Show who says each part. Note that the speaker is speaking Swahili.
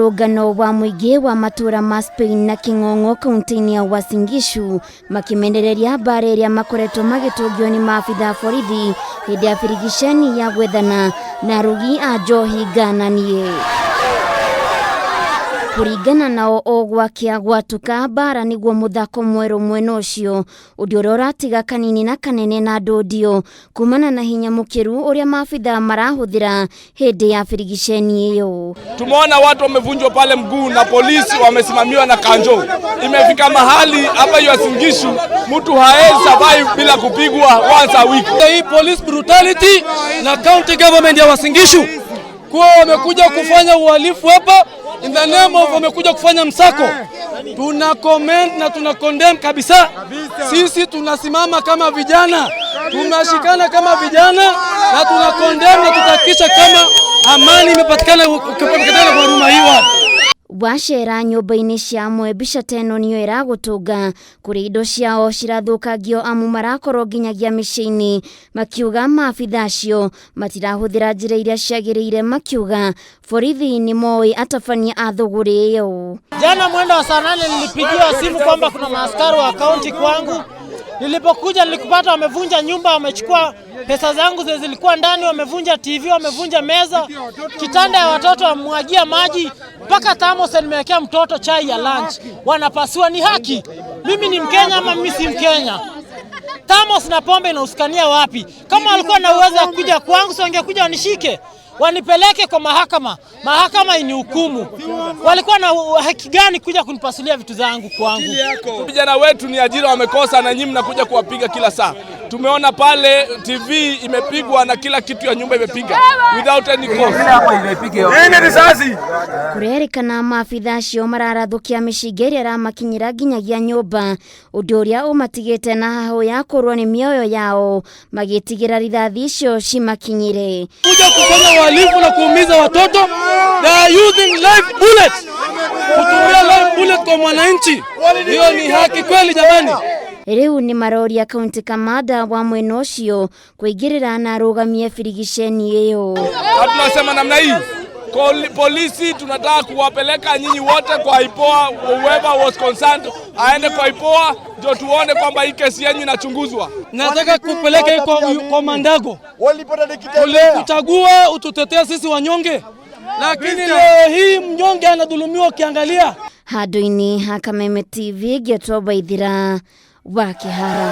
Speaker 1: Mũrũrũngano wa mũingĩ wa matũra ma Spain na King'ong'o kaunti-inĩ ya Uasin Gishu makĩmenereria mbara ĩrĩa makoretwo magĩtũngio nĩ maabitha a borithi hĩndĩ ya birigiceni ya gwethana na arugi a njohi ngananie. Kũringana nao o gwakĩa gwatuka mbara nĩguo mũthako mwerũ mwena ũcio, ũndũ ũrĩa ũratiga kanini na kanene na ndũndio kumana na hinya mũkĩru ũrĩa maabitha marahũthĩra hĩndĩ ya birigiceni ĩyo.
Speaker 2: Tumeona watu wamevunjwa pale mguu na polisi wamesimamiwa na kanjo. Imefika mahali hapa Uasin Gishu mtu haezi survive bila kupigwa once a week.
Speaker 3: Hii police brutality na county government ya Uasin Gishu kuwa wamekuja kufanya uhalifu hapa in the name of wamekuja kufanya msako. Tuna comment na tuna condemn kabisa. Sisi tunasimama kama vijana, tunashikana kama vijana na tuna condemn na tutahakikisha kama amani imepatikana kwa Huruma hii ward.
Speaker 1: Wacera nyũmba-inĩ cia amwe mbica ta ĩno nĩyo ĩragũtũnga kũrĩ indo ciao cirathũkangio amu marakorwo nginyagia mĩciĩ-inĩ makiuga maabitha acio matirahũthĩra njĩra iria ciagĩrĩire, makiuga borithi nĩ moĩ atabania a thũgũrĩ ĩyo.
Speaker 4: Jana mwendo wa saa 8 nilipigiwa simu kwamba kuna maaskari wa kaunti kwangu. Nilipokuja nilikupata wamevunja nyumba, wamechukua pesa zangu zenye zilikuwa ndani, wamevunja TV, wamevunja meza, kitanda ya watoto wamwagia maji, mpaka thermos nimewekea mtoto chai ya lunch, wanapasua. Ni haki? Mimi ni Mkenya ama mimi si Mkenya? Thermos na pombe inahusukania wapi? Kama walikuwa na uwezo wa kuja kwangu, si wangekuja wanishike wanipeleke kwa mahakama, mahakama inihukumu. Walikuwa na haki gani kuja kunipasulia vitu zangu kwangu?
Speaker 2: Vijana wetu ni ajira wamekosa, na nyinyi mnakuja kuwapiga kila saa. Tumeona pale TV imepigwa na kila kitu ya nyumba imepiga without any cause.
Speaker 1: Kũrerĩkana maabitha acio mararathũkia mĩcinga ĩrĩa ĩramakinyĩra nginyagia nyũmba, ũndũ ũrĩa ũmatigĩte na hahũ ya kũrwo nĩ mĩoyo yao magĩtigĩra rithathi icio cimakinyĩre.
Speaker 3: Kuja kufanya uhalifu na kuumiza watoto, they are using live bullet, kutumia live bullet kwa mwananchi. Hiyo ni haki kweli jamani?
Speaker 1: Rĩu nĩ maroria kaunti kamanda wa mwena ũcio kũingĩrĩra na arũgamie birigiceni ĩyo.
Speaker 2: Na tunasema namna hii, polisi tunataka kuwapeleka nyinyi wote kwa IPOA, whoever was concerned aende kwa IPOA ndio tuone kwamba hii kesi yenu inachunguzwa.
Speaker 3: Nataka kupeleka kwa Mandago. Tulikuchagua ututetea sisi wanyonge, lakini leo hii mnyonge anadhulumiwa ukiangalia.
Speaker 1: Handũ-inĩ ha Kameme TV ngĩtwo Waithira wa Kĩhara.